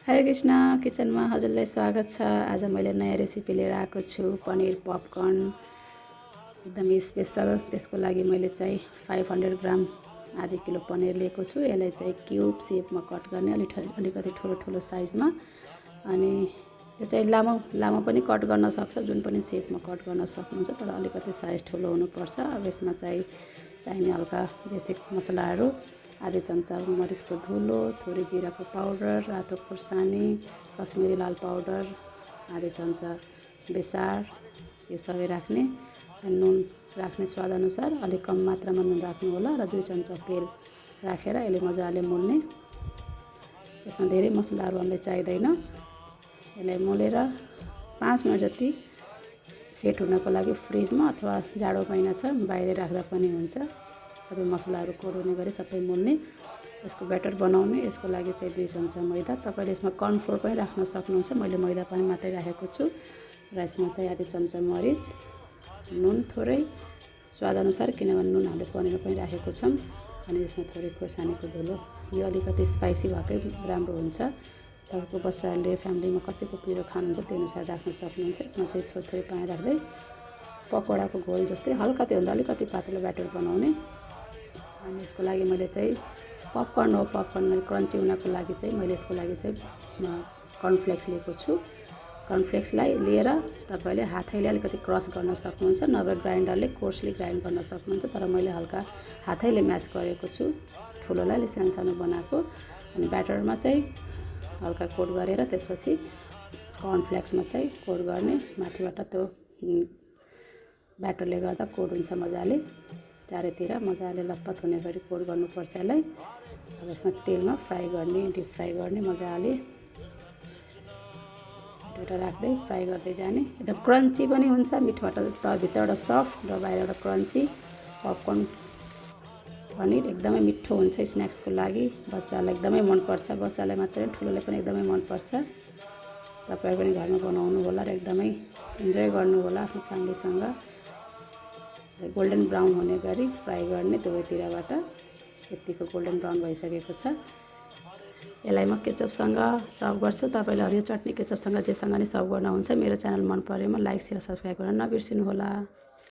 हरे कृष्ण किचनमा हजुरलाई स्वागत छ। आज मैले नयाँ रेसिपी लिएर आएको छु, पनिर पपकर्न एकदमै स्पेशल। त्यसको लागि मैले चाहिँ 500 ग्राम आधी किलो पनिर लिएको छु। यसलाई चाहिँ क्युब सेपमा कट गर्ने, अलिकति ठुलो साइजमा। अनि यो चाहिँ लामो पनि कट गर्न सक्छ, जुन पनि सेपमा कट गर्न सक्नुहुन्छ, तर अलिकति साइज ठुलो हुनुपर्छ। अब यसमा चाहिँ चाहिने हल्का बेसिक मसलाहरू: आधी चम्चा मरिचको धुलो, थोरै जिराको पाउडर, रातो खुर्सानी, कश्मिरी लाल पाउडर, आधी चम्चा बेसार, यो सबै राख्ने। नुन राख्ने स्वादअनुसार, अलिक कम मात्रामा नुन राख्नु होला, र 2 चम्चा तेल राखेर यसले मजाले मोल्ने। यसमा धेरै मसलाहरू हामीलाई चाहिँदैन। यसलाई मोलेर 5 मिनट जति सेट हुनको लागि फ्रिजमा अथवा जाडो महिना छ बाहिर राख्दा पनि हुन्छ। सबै मसलाहरू कोर्ने गरी सबै मोल्ने। यसको ब्याटर बनाउने। यसको लागि चाहिँ 2 चम्चा मैदा। तपाईले यसमा कर्नफ्लोर पनि राख्न सक्नुहुन्छ, मैले मैदा पनि मात्रै राखेको छु। र यसमा चाहिँ आधी चम्चा मरिच, नुन थोरै स्वादअनुसार, किनभने नुन हामीले पनिरमा पनि राखेको छौँ। अनि यसमा थोरै खोर्सानीको धुलो। यो अलिकति स्पाइसी भएकै राम्रो हुन्छ। तपाईँको बच्चाहरूले फ्यामिलीमा कतिको पिरो खानुहुन्छ त्यो अनुसार राख्न सक्नुहुन्छ। यसमा चाहिँ थोरै पानी राख्दै पकौडाको घोल जस्तै हल्का, त्योभन्दा अलिकति पातलो ब्याटर बनाउने। अनि यसको लागि मैले चाहिँ पपकर्न हो, पपकर्न क्रन्ची हुनको लागि चाहिँ मैले यसको लागि चाहिँ कर्नफ्लेक्स लिएको छु। कर्नफ्लेक्सलाई लिएर तपाईँले हातैले अलिकति क्रस गर्न सक्नुहुन्छ, नभए ग्राइन्डरले कोर्सली ग्राइन्ड गर्न सक्नुहुन्छ। तर मैले हल्का हातैले म्यास गरेको छु, ठुलोलाई अलि सानो बनाएको। अनि ब्याटरमा चाहिँ हल्का कोट गरेर त्यसपछि कर्नफ्लेक्समा चाहिँ कोट गर्ने। माथिबाट त्यो ब्याटरले गर्दा कोट हुन्छ मजाले, चारैतिर मजाले लतपत हुने गरी कोट गर्नुपर्छ यसलाई। अब यसमा तेलमा फ्राई गर्ने, डिप फ्राई गर्ने मजाले। एउटा राख्दै फ्राई गर्दै जाने। एकदम क्रन्ची पनि हुन्छ, मिठोबाट भित्रबाट सफ्ट र बाहिरबाट क्रन्ची। पपकर्न पनिर एकदमै मिठो हुन्छ स्न्याक्सको लागि। बच्चालाई एकदमै मनपर्छ, बच्चालाई मात्रै ठुलोलाई पनि एकदमै मनपर्छ। तपाईँ पनि घरमा बनाउनु होला र एकदमै इन्जोय गर्नु होला आफ्नो फ्यामिलीसँग। गोल्डन ब्राउन हुने गरी फ्राई गर्ने दुवैतिरबाट। यतिको गोल्डन ब्राउन भइसकेको छ। यसलाई म केचपसँग सर्भ गर्छु। तपाईँले हरियो चटनी केचपसँग जेसँग नि सर्भ गर्न हुन्छ। मेरो च्यानल मन परेमा लाइक, सेयर, सब्सक्राइब गर्न नबिर्सिनु होला।